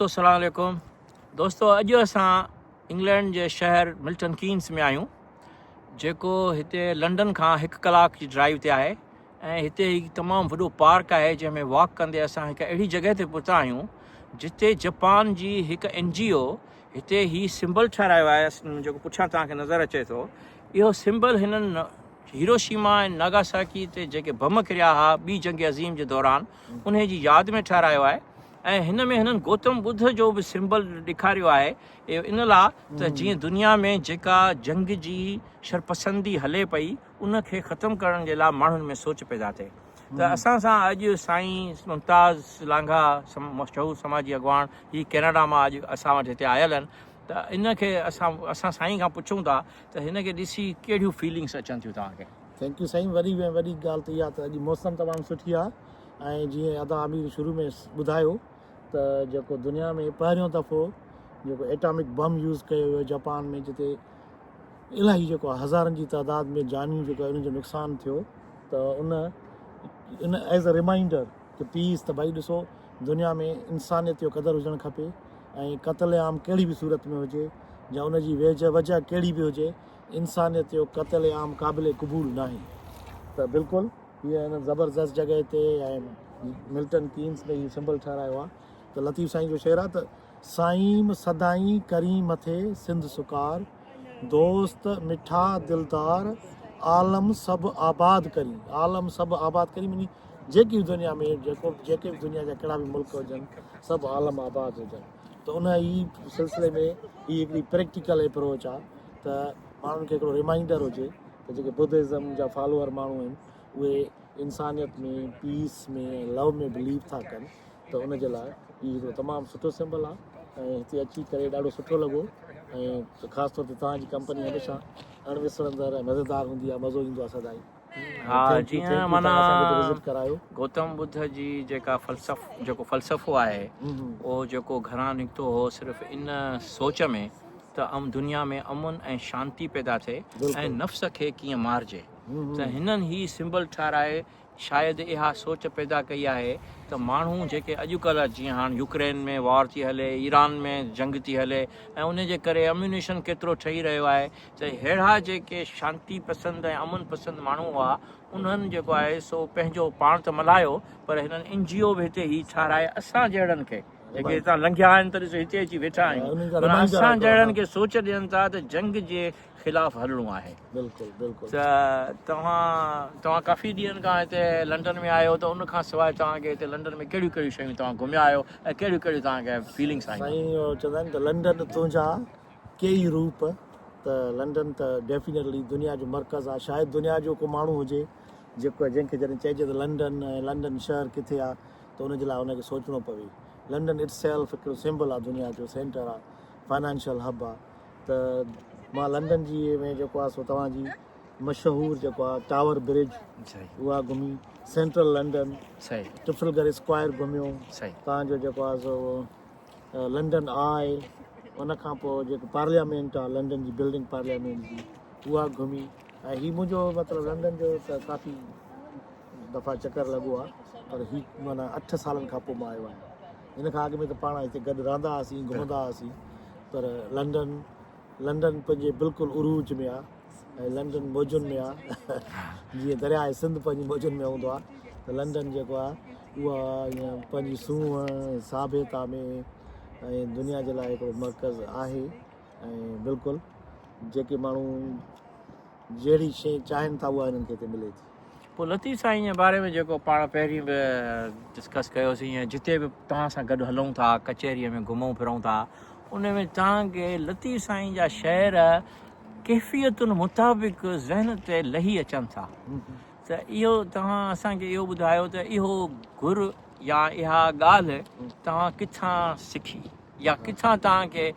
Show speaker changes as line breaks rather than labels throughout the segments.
دوستو السلام عليڪم دوستو اڄ اسان انگلينڊ جي شهر ملٽن ڪينس ۾ آهيون جيڪو هتي لنڊن کان هڪ ڪلاڪ جي ڊرائيو تي آهي ۽ هتي هڪ تمام وڏو پارڪ آهي جنهن ۾ واڪ ڪندي اسان هڪ اهڙي جڳهه تي پهتا آهيون جتي جپان جي هڪ اين جي او هتي هي سمبل ٺهرايو آهي جيڪو پٺيان توهان کي نظر اچي ٿو اهو سمبل هنن هيروشيما ۽ ناگاساڪي تي جيڪي بم ڪريا ها ٻي جنگ عظيم جي دوران انهي جي ياد ۾ ٺهرايو آهي ۽ هن ۾ هنن گوتم ٻڌ جو به سمبل ڏيکاريو آهي اهو ان لا ته جيئن دنيا ۾ جيڪا جنگ جي شرپسندي هلي پئي ان کي ختم ڪرڻ جي لا ماڻهن ۾ سوچ پيدا ٿئي ته اسان سان اڄ سائين ممتاز لانگاهه مشهور سماجي اڳواڻ هي ڪينيڊا مان اڄ اسان وٽ هتي آيل آهن ته ان کي اسان اسان سائين کان پڇون ٿا ته هن کي ڏسي ڪهڙيون فيلنگس اچن ٿيون توهان کي.
Thank you سائين وڏي ۾ وڏي ڳالهه ته اها ته اڄ موسم تمام سٺي آهي ۽ جيئن ادا امير شروع ۾ ٻڌايو ته جيڪو دنيا ۾ پهريون دفعو جيڪو ايٽامڪ بم يوز ڪيو ويو جاپان ۾ جتي الاهي جيڪو هزارن جي تعداد ۾ جانيون جيڪو انهن جو نقصان ٿيو ته ان ان ايز ا ريمائنڊر ته پيس ته ڀائي ڏسو دنيا ۾ انسانيت جو قدر هجڻ کپي ۽ قتل عام ڪهڙي به صورت ۾ هجي يا ان جي ويجهه وجهه ڪهڙي به هجي انسانيت جو قتل عام قابل قبول ناهي ته بلڪل هي هن زبردست جڳهه تي ۽ ملٽن ڪينس ۾ هي سمبل ٺهرايو آهي ته لطيف سائين جو شعر آهي ته سائيم سدائين ڪرين مٿي سنڌ سڪار دوست مٺا دلدار عالم سڀ آباد ڪرين عالم سڀ آباد ڪرين معني جيڪي به دنيا ۾ جيڪو جيڪي به دنيا جا ڪهڙا به ملڪ هجن سڀ عالم آباد هجن ته ان ئي سلسلي ۾ هي هڪڙي پريڪٽيڪل اپروچ آهي ته ماڻهن کي هڪڙو ريمائنڊر هجي ته جيڪي بدهزم جا فالوور ماڻهو آهن اهي انسانيت ۾ پيس ۾ ۽ لو ۾ بليو ٿا ڪن ته ان جي لاء هي هڪڙو تمام سٺو سمبل آهي ۽ هتي اچي ڪري ڏاڍو سٺو لڳو ۽ خاص طور تي توهان جي ڪمپني هميشه اڻ وسرندڙ ۽ مزيدار هوندي آهي مزو ايندو آهي سدائين.
ها جيئن معنيٰ گوتم ٻڌ جي جيڪا فلسف جيڪو فلسفو آهي اهو جيڪو گهران نڪتو هو صرف ان سوچ ۾ ته ام دنيا ۾ امن ۽ شانتي پيدا ٿئي ۽ نفس کي ڪيئن مارجي ته هنن هي سمبل ٺهرائي شايد اها سوچ پيدا ڪئي آهي ته ماڻهو جيڪي اڄڪلهه جيئن هاڻ يوڪرين ۾ وار ٿي هلي ايران ۾ جنگ ٿي هلي ۽ ان جي ڪري اميونيشن ڪيترو ٺهي رهيو آهي ته ههڙا جيڪي شانتي پسند ۽ امن پسند ماڻهو هئا انهن جيڪو آهي سو پنهنجو پاڻ ته ملهايو پر هنن اين جي او به هتي هي ٺهرائي اسان جهڙن کي جيڪي هتان لنگهيا آهن ته ڏسو هتي اچي ويٺا آهيون پر اسان جهڙن کي سوچ ڏين ٿا ته جنگ جي خلاف هلڻو آهي.
بلڪل بلڪل.
ته توهان توهان ڪافي ڏينهن کان هتي لنڊن ۾ آهيو ته ان کان سواء توهان کي هتي لنڊن ۾ ڪهڙيون ڪهڙيون شيون توهان گهميا آهيو ۽ ڪهڙيون ڪهڙيون توهان کي فيلنگس آيون.
سائين چوندا آهن ته لنڊن تنهنجا ڪيئي روپ ته لنڊن ته ڊيفينيٽلي دنيا جو مرڪز آهي شايد دنيا جو ڪو ماڻهو هجي جيڪو جنهن کي جڏهن چئجي ته لنڊن ۽ لنڊن شهر ڪٿي آهي ته ان جي لاء ان کي سوچڻو پوي لنڊن it self هڪڙو سمبل آهي دنيا جو سينٽر آهي فائنانشل هب آهي ته مان لنڊن جي ۾ جيڪو آهي سو توهان جي مشهور جيڪو آهي ٽاور برج اها گهمي سينٽرل لنڊن ٽرفلگر اسڪوائر گهميو توهان جو جيڪو آهي سو لنڊن آء ان کان پوء جيڪو پارليامينٽ آ لنڊن جي بلڊنگ پارليامينٽ جي اها گهمي ۽ هي منهنجو مطلب لنڊن جو ته ڪافي دفعا چڪر لڳو آ پر هي معنيٰ اٺ سالن کان پوء مان آيو آهيان ان کان اڳ ۾ ته پاڻ هتي گڏ رهندا هئاسين گهمندا هئاسين پر لنڊن لنڊن پنهنجي بلڪل عروج ۾ آ ۽ لنڊن موجن ۾ آ جيئن درياء سنڌ پنهنجي موجن ۾ هوندو آ ته لنڊن جيڪو آ اها ائين پنهنجي سونهن ساڀيتا ۾ ۽ دنيا جي لاء هڪڙو مرڪز آهي ۽ بلڪل جيڪي ماڻهو جهڙي شيء چاهين ٿا اها هنن کي هتي ملي ٿي.
پوء لطيف سائين جي باري ۾ جيڪو پاڻ پهرين به ڊسڪس ڪيوسين ۽ جتي به توهان سان گڏ هلون ٿا ڪچهريء ۾ گهمون ڦرون ٿا ان ۾ توهان کي لطيف سائين جا شعر ڪيفيتن مطابق ذهن تي لهي اچن ٿا ته اهو توهان اسان کي اهو ٻڌايو ته اهو گر يا اها ڳالهه توهان ڪٿان سکي يا ڪٿان توهان کي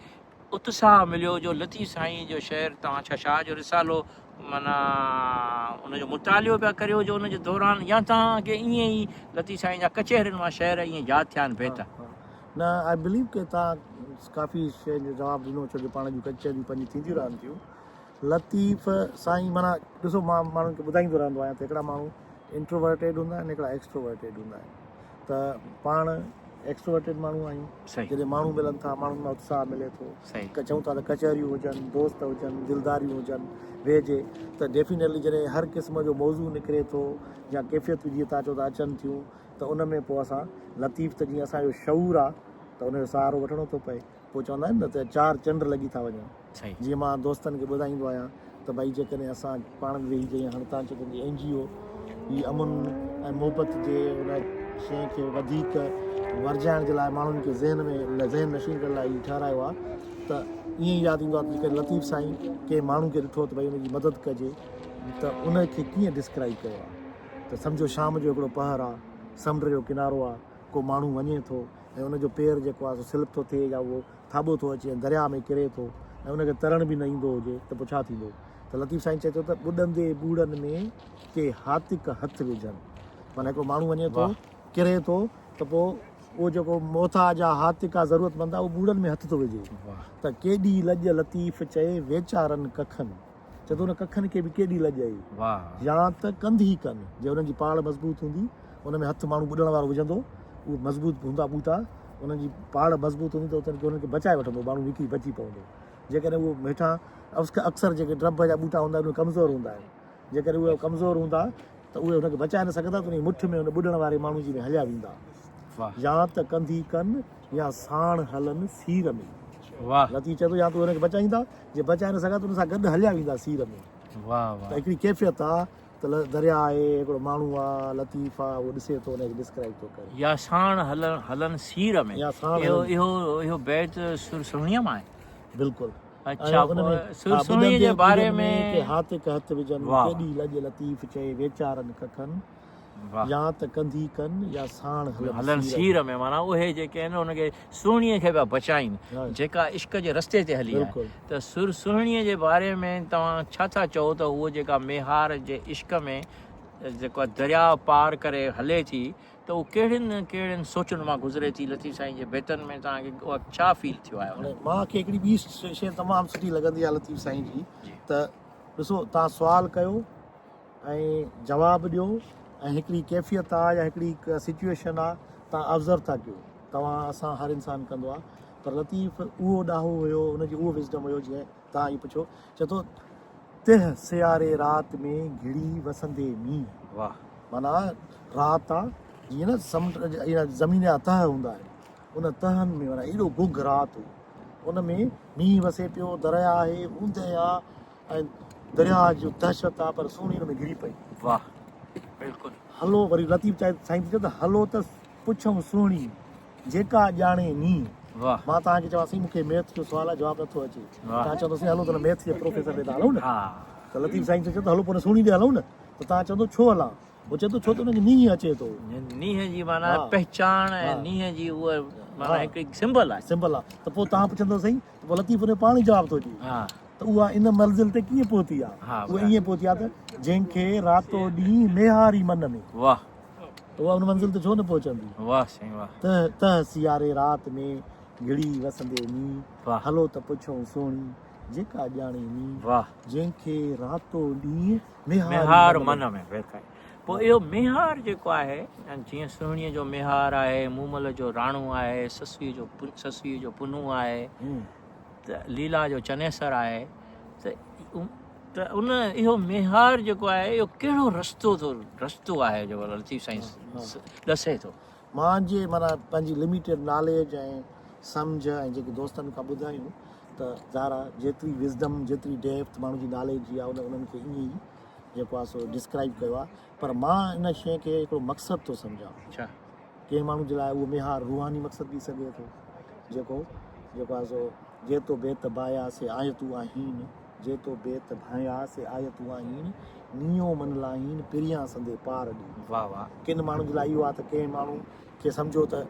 اتساهه مليو جو لطيف سائين جو شعر توهان ڇا شاهه جو رسالو معنيٰ ان جو مطالعو پيا ڪريو جو ان جي دوران يا توهان کي ائين ئي لطيف سائين جا ڪچهرين مان شعر ائين ياد ٿيا آهن بيت؟
نه آء بليو ڪي توهان ڪافي شين جو جواب ڏنو ڇو جو پاڻ جون ڪچهريون پنهنجون ٿينديون رهن ٿيون لطيف سائين معنيٰ ڏسو مان ماڻهن کي ٻڌائيندو رهندو آهيان ته هڪڙا ماڻهو انٽروورٽيڊ هوندا آهن هڪڙا ايڪسٽروورٽيڊ هوندا آهن ته پاڻ. ايڪسٽروورٽيڊ ماڻهو آهيون. جڏهن ماڻهو ملن ٿا ماڻهن مان اتساهه ملي ٿو. چئون ٿا ته ڪچهريون هجن، دوست هجن، دلداريون هجن، ويهجي ته ڊيفينيٽلي جڏهن هر قسم جو موضوع نڪري ٿو يا ڪيفيتون جيئن توهان چئو ٿا اچن ٿيون ته ان ۾ پوء اسان لطيف ته جيئن اسان جو شعور آ ته ان جو سهارو وٺڻو ٿو پئي. پوء چوندا آهن نه ته چار چنڊ لڳي ٿا وڃن. جيئن مان دوستن کي ٻڌائيندو آهيان ته ڀائي جيڪڏهن اسان پاڻ ۾ ويهي جيئن هاڻي تان چئو ته اين جي او هي امن ۽ محبت جي ان شيء کي وڌيڪ ورجائڻ جي لاء ماڻهن کي ذهن ۾ ذهن نشين ڪرڻ لاء هي ٺهرايو آهي ته ائين ئي ياد ايندو آهي ته جيڪڏهن لطيف سائين ڪنهن ماڻهو کي ڏٺو ته ڀائي ان جي مدد ڪجي ته ان کي ڪيئن ڊسڪرائب ڪيو آهي ته سمجهو شام جو هڪڙو پهر آهي سمنڊ جو ڪنارو آهي ڪو ماڻهو وڃي ٿو ۽ ان جو پير جيڪو آهي سو سلپ ٿو ٿئي يا اهو ٿاٻو ٿو اچي ۽ درياء ۾ ڪري ٿو ۽ ان کي ترڻ به نه ايندو هجي ته پوء ڇا ٿيندو؟ ته لطيف سائين چئي ٿو ته ٻڏندي ٻوڙن ۾ ڪي هاتڪ هٿ وجهن. معنيٰ هڪڙو ماڻهو وڃي ٿو، ڪري ٿو ته پوء اهو جيڪو محتاج آهي، هاتڪ آهي، ضرورتمند آهي، اهو ٻوڙن ۾ هٿ ٿو وجهي ته ڪيڏي لڄ لطيف چئي ويچارن ڪکن. چئي ٿو ان ڪکن کي به ڪيڏي لڄ آئي. يا ته ڪنڌ ئي ڪن، جي انهن جي پاڙ مضبوط هوندي، ان ۾ هٿ ماڻهو ٻڏڻ وارو وجهندو، اهي مضبوط هوندا ٻوٽا، انهن جي پاڙ مضبوط هوندي ته اتن کي انهن کي بچائي وٺندو، ماڻهو نڪري بچي پوندو. جيڪڏهن اهو هيٺان اڪثر جيڪي ڊڀ جا ٻوٽا هوندا آهن اهي ڪمزور هوندا آهن، جيڪڏهن اهي ڪمزور هوندا ته اهي هن کي بچائي نه سگهندا ته انهي مٺ ۾ ان ٻڏڻ واري ماڻهو جي ۾ هليا ويندا. يا ته ڪنڌي ڪن يا ساڻ هلن سير ۾. لطيف چئي ٿو يا ته اهي هن کي بچائيندا، جي بچائي نه سگهيا ته ان سان گڏ هليا ويندا سير ۾. ته هڪڙي ڪيفيت آ ته درياء آهي، هڪڙو ماڻهو آ، لطيف آ، اهو ڏسي ٿو ان کي ڊسڪرائيب ٿو ڪري.
يا ساڻ هلن سير ۾.
يا ساڻ هلن.
اهو اهو بيت سر سهڻيء مان آهي.
بلڪل.
اڇا پوء سر سهڻيء جي باري ۾.
ڪي هاتڪ هٿ وجهن، ڪيڏي لڄ لطيف چئي ويچارن ڪکن. يا ته ڪنڌي ڪن يا ساڻ
هلن سير ۾. معنيٰ اهي جيڪي آهن ان کي سهڻيء کي پيا بچائين جيڪا عشق جي رستي تي هلي آهي. ته سر سهڻيء جي باري ۾ توهان ڇا ٿا چئو ته هوء جيڪا ميهار جي عشق ۾ جيڪو درياء پار ڪري هلي ٿي ته هوء ڪهڙين ڪهڙين سوچن مان گذري ٿي لطيف سائين جي بيتن ۾ توهان کي اها ڇا فيل ٿيو آهي؟
هاڻي مان کي هڪڙي ٻي شيء تمام سٺي لڳندي آهي لطيف سائين جي ته ڏسو توهان سوال ڪيو ۽ جواب ڏيو ۽ هڪڙي ڪيفيت آ يا هڪڙي سچوئيشن آ تان آبزرو ٿا ڪيو توهان اسان هر انسان ڪندو آ پر لطيف اهو ڏاهو هيو ان جي اهو وزڊم هيو جيئن توهان ئي پڇيو چئي ٿو تنهن سياري رات ۾ گهڙي وسندي مينهن
واھ
معنيٰ رات آ جيئن نه سمنڊ جا زمين جا تهه هوندا آهن ان تهن ۾ معنيٰ ايڏو گنگ رات هئي ان ۾ مينهن وسي پيو دريا آهي اوندهه آ ۽ درياهه جو دهشت آ پر سهڻي ان ۾ گهري پئي.
واھ بلڪل.
هلو وري لطيف سائين ٿي چئي ته هلو ته پڇئون سهڻي جيڪا ڄاڻي نينهن.
واھ.
مان توهان کي چوان سائين مون کي ميٿ جو سوال آ جواب نٿو اچي.
واھ.
توهان چوندو سائين هلو ته ميٿ جي پروفيسر ڏي ٿا هلون نه.
ها.
ته لطيف سائين ٿو چئي ته هلو پوء سهڻي ڏي هلون نه ته توهان چوندو ڇو هلان؟ هو چئي ٿو ڇو ته ان کي نينهن اچي ٿو.
نينهن جي معنيٰ پهچان ۽ نينهن جي اها معنيٰ هڪڙي سمبل آهي.
سمبل آهي ته پوء توهان پڇندو سائين ته پوء لطيف ان جو پاڻ ئي جواب ٿو ڏئي ته اها ان منزل تي ڪيئن پهتي آهي؟ اها ائين پهتي آهي ته جنهن کي راتو ڏينهن ميهاري من ۾.
واهه.
ته اها ان منزل تي ڇو نه پهچندي؟
واهه سائين واهه.
تهه سياري رات ۾ گهڙي وسندي مينهن. هلو ته پڇون سهڻي جيڪا ڄاڻي نينهن.
واهه.
جنهن کي راتو ڏينهن
ميهار من ۾ بيٺا آهي. پوء اهو ميهار جيڪو آهي، جيئن سهڻيء جو ميهار آهي، مومل جو راڻو آهي، سسئيء جو سسئيء جو پنهون آهي، ته ليلا جو چنيسر آهي، ته ته ان اهو ميهار جيڪو آهي، اهو ڪهڙو رستو ٿو رستو آهي جيڪو لطيف سائين ڏسي ٿو.
مان جي معنيٰ پنهنجي لميٽيڊ ناليج ۽ سمجهه ۽ جيڪي دوستن کان ٻڌايون ته ظاهر آهي جيتري وزڊم جيتري ڊيپٿ ماڻهو جي ناليج جي آهي ان انهن کي ائين ئي جيڪو آهي سو ڊسڪرائب ڪيو آهي پر مان ان شيء کي هڪڙو مقصد ٿو سمجهان.
اڇا.
ڪنهن ماڻهو جي لاء اهو ميهار روحاني مقصد به سگهي ٿو جيڪو جيڪو آهي سو جيتو بيت بايا سي آيتون آهين جيتو بيت ڀانيا سي آيتون آهين نيو من لاهين پريان سندي پار ڏي.
واھ واھ.
ڪن ماڻهن جي لاء اهو آهي ته ڪنهن ماڻهو کي سمجهو ته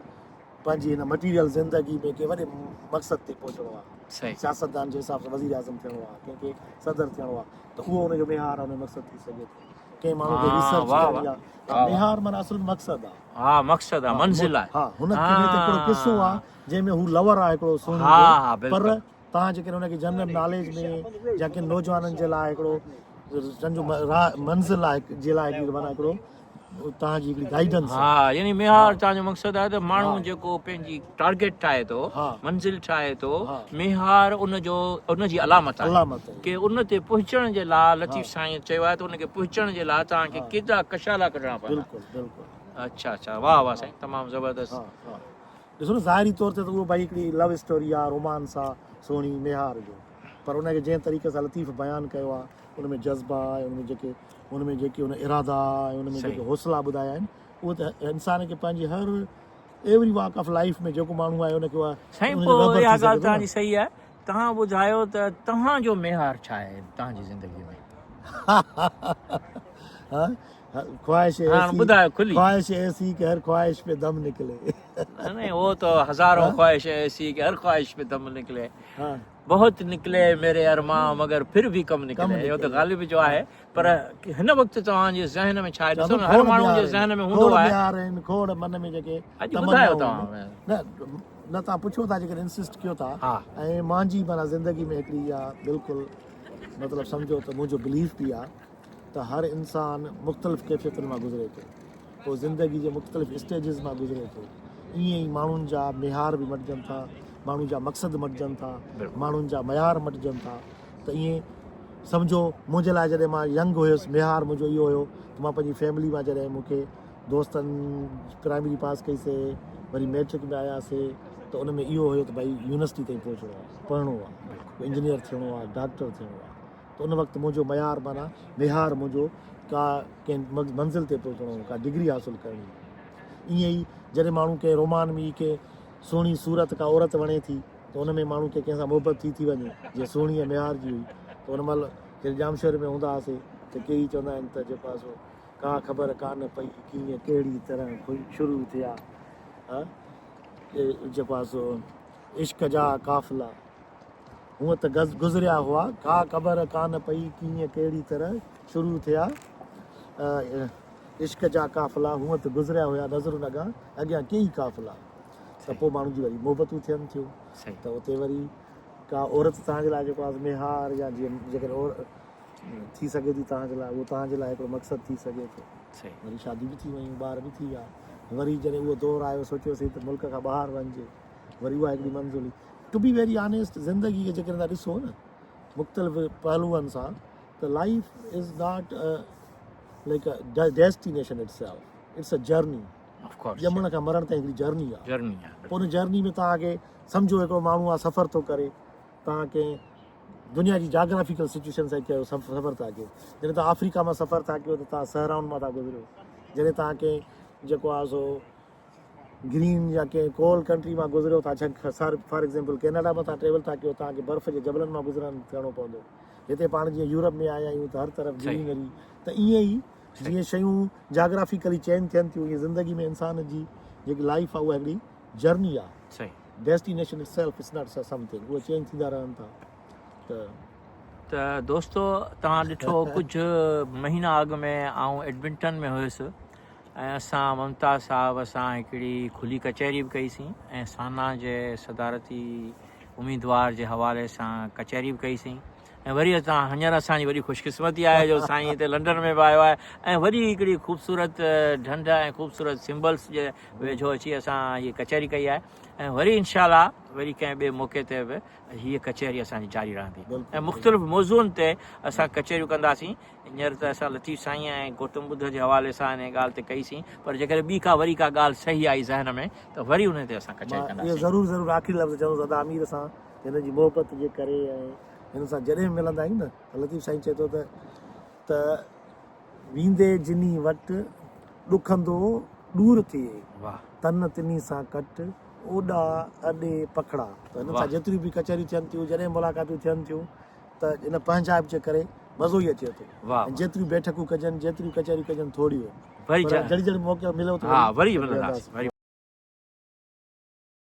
پنهنجي هن مٽيريل زندگي ۾ ڪنهن وڏي مقصد تي پهچڻو آهي.
صحيح.
سياستدان جي حساب سان وزيراعظم ٿيڻو آهي، ڪنهن کي صدر ٿيڻو آهي ته اهو ان جو ميهار آهي ان جو مقصد ٿي سگهي ٿو. ڪنهن ماڻهو کي ريسرچ ڪرڻي آهي. ها ميهار معنيٰ اصل مقصد آهي.
ها مقصد آهي منزل آهي.
ها هن کي ته هڪڙو قصو آهي جنهن ۾ هو لور آهي هڪڙو سهڻي جو پر توهان جيڪڏهن ان کي جنرل ناليج ۾ يا ڪن نوجوانن جي لاء هڪڙو سمجهو منزل آهي جي لاء معنيٰ هڪڙو توهان جي هڪڙي گائيڊنس آهي.
ها يعني ميهار توهان جو مقصد آهي ته ماڻهو جيڪو پنهنجي ٽارگيٽ ٺاهي ٿو منزل ٺاهي ٿو ميهار ان جو ان جي علامت آهي
علامت آهي
ڪي ان تي پهچڻ جي لاء لطيف سائين چيو آهي ته ان کي پهچڻ جي لاء توهان کي ڪيڏا ڪشالا ڪڍڻا پوندا.
بلڪل بلڪل.
اڇا اڇا واه واه سائين تمام زبردست.
ها ها ڏسو نه ظاهري طور تي ته اهو ڀائي هڪڙي لو اسٽوري آهي رومانس آهي سهڻي ميهار جو پر ان کي جنهن طريقي سان لطيف بيان ڪيو آهي ان ۾ جذبا ۽ ان ۾ جيڪي ان ۾ جيڪي ان ارادا ۽ ان ۾ جيڪي حوصلا ٻڌايا آهن اهو ته انسان کي پنهنجي هر ايوري واڪ آف لائيف ۾ جيڪو ماڻهو آهي ان کي اها
سائين پوء اها ڳالهه توهان جي صحيح آهي توهان ٻڌايو ته توهان جو ميهار ڇا آهي توهان جي زندگي ۾؟
خواهش
هاڻ ٻڌايو کلي
خواهش ايسي ڪه هر خواهش پي دم نڪلي.
نه نه هو ته هزارون خواهش ايسي ڪه هر خواهش پي دم نڪلي. بهت نڪلي ميري ارمان مگر پھر ڀي ڪم نڪلي اهو ته غالب جو آهي پر هن وقت توهان جي ذهن ۾ ڇا آهي ڏسو نه هر ماڻهو جي ذهن ۾ هوندو آهي
کوڙ ميار آهن کوڙ من ۾ جيڪي
اڄ ٻڌايو توهان
نه نه توهان پڇو ٿا جيڪڏهن انسسٽ ڪيو ٿا ۽ مانجي معنيٰ زندگي ۾ هڪڙي اها بلڪل مطلب سمجهو ته منهنجو بليف به آهي ته هر انسان مختلف ڪيفيتن مان گذري ٿو پوء زندگي جي مختلف اسٽيجز مان گذري ٿو ائين ئي ماڻهن جا ميهار به مٽجن ٿا ماڻهن جا مقصد مٽجن ٿا ماڻهن جا معيار مٽجن ٿا ته ائين سمجهو منهنجي لاء جڏهن مان ينگ هيس ميهار منهنجو اهو هيو ته مان پنهنجي فيملي مان جڏهن مون کي دوستن پرائمري پاس ڪئي سي وري ميٽرڪ ۾ آياسي ته ان ۾ اهو هيو ته ڀائي يونيورسٽي تائين پهچڻو آهي پڙهڻو آهي انجنيئر ٿيڻو آهي ڊاڪٽر ٿيڻو آهي ته ان وقت منهنجو معيار معنيٰ ميهار منهنجو ڪا ڪنهن منزل تي پهچڻو هو، ڪا ڊگري حاصل ڪرڻي هئي. ائين ئي جڏهن ماڻهو ڪنهن رومان ۾ ڪنهن سهڻي صورت ڪا عورت وڻي ٿي ته ان ۾ ماڻهو کي ڪنهن سان محبت ٿي ٿي وڃي، جيئن سهڻي ۽ ميهار جي هئي ته ان مهل جڏهن ڄامشوري ۾ هوندا هئاسي ته ڪيئي چوندا آهن ته جيڪو آهي سو ڪا خبر ڪانه پئي ڪيئن ڪهڙي طرح شروع ٿيا جيڪو آهي سو عشق جا قافلا. هونء ته گز گذريا هئا، ڪا خبر ڪانه پئي ڪيئن ڪهڙي طرح شروع ٿيا عشق جا قافلا، هونء ته گذريا هيا نظرن اڳان اڳيان ڪيئي قافلا. ته پوء ماڻهن جون وري محبتون ٿين ٿيون ته اتي وري ڪا عورت توهان جي لاء جيڪو آهي ميهار يا جيئن جيڪڏهن ٿي سگهي ٿي توهان جي لاء اهو توهان جي لاء هڪڙو مقصد ٿي سگهي ٿو. وري شاديون به ٿي ويون، ٻار به ٿي ويا. وري جڏهن اهو دور آيو سوچيوسين ته ملڪ کان ٻاهر وڃجي. وري اها هڪڙي منزل هئي. ٽو بي ويري آنيسٽ زندگي کي جيڪڏهن توهان ڏسو نه مختلف پهلوئن سان ته life is not like a destination itself it's a journey. ڄمڻ کان مرڻ تائين هڪڙي جرني آهي. پوء ان جرني ۾ توهان کي سمجهو هڪڙو ماڻهو آهي سفر ٿو ڪري توهان ڪنهن دنيا جي جاگرافيڪل سچويشن سان ڪيو سفر ٿا ڪيو جڏهن توهان آفريڪا مان سفر ٿا ڪيو ته توهان صحرائن مان ٿا گذريو جڏهن توهان ڪنهن جيڪو آهي سو گرين يا ڪنهن ڪول ڪنٽري مان گذريو ٿا ڇا فار ايگزامپل ڪينيڊا مان توهان ٽريول ٿا ڪيو توهان کي برف جي جبلن مان گذرڻ ڪرڻو پوندو هتي پاڻ جيئن يورپ ۾ آيا آهيون ته هر طرف گرينري ته ائين ئي جيئن شيون جاگرافيڪلي چينج ٿين ٿيون ائين زندگي ۾ انسان جي جيڪي لائف آهي اها هڪڙي جرني آهي destination itself is not something اهي چينج ٿيندا رهن ٿا ته
ته دوستو توهان ڏٺو ڪجهه مهينا اڳ ۾ آئون ايڊمنٽن ۾ هيس ۽ اسان ممتاز صاحب سان هڪڙي کلي ڪچهري به ڪئي سين ۽ سانا جي صدارتي اميدوار جي حوالي سان ڪچهري به ڪئي سين ۽ وري اسان هينئر اسان جي وڏي خوش قسمتي آهي جو سائين هتي لنڊن ۾ به آيو آهي ۽ وري هڪڙي خوبصورت ڍنڍ ۽ خوبصورت سمبلس جي ويجهو اچي اسان هي ڪچهري ڪئي آهي ۽ وري انشاء الله وري ڪنهن ٻئي موقعي تي به هيء ڪچهري اسان جي جاري رهندي ۽ مختلف موضوعن تي اسان ڪچهريون ڪنداسين. هينئر ته اسان لطيف سائين ۽ گوتم ٻڌ جي حوالي سان انهيء ڳالهه تي ڪئي سين، پر جيڪڏهن ٻي ڪا وري ڪا ڳالهه صحيح آئي ذهن ۾ ته وري انهيء تي اسان ڪچهري
مان اهو
ڪنداسين.
ضرور ضرور آخري لفظ چوندس ادا امير سان هن جي محبت جي ڪري ۽ هن سان جڏهن به ملندا آهيون نه ته لطيف سائين چئي ٿو ته ته ويندي جني وٽ ڏکندو ڏور ٿئي
واهه.
تن تني سان ڪٽ اوڏا اڏي پکڙا ته هن سان
واهه.
جيتريون به ڪچهريون ٿين ٿيون جڏهن ملاقاتون ٿين ٿيون ته ان پنهنجائپ جي ڪري مزو ئي اچي ٿو ۽ جيتريون بيٺڪون ڪجن جيتريون ڪچهريون ڪجن ٿوريون آهن پر جهڙي جهڙي موقعو مليو ته
وري ملنداسين.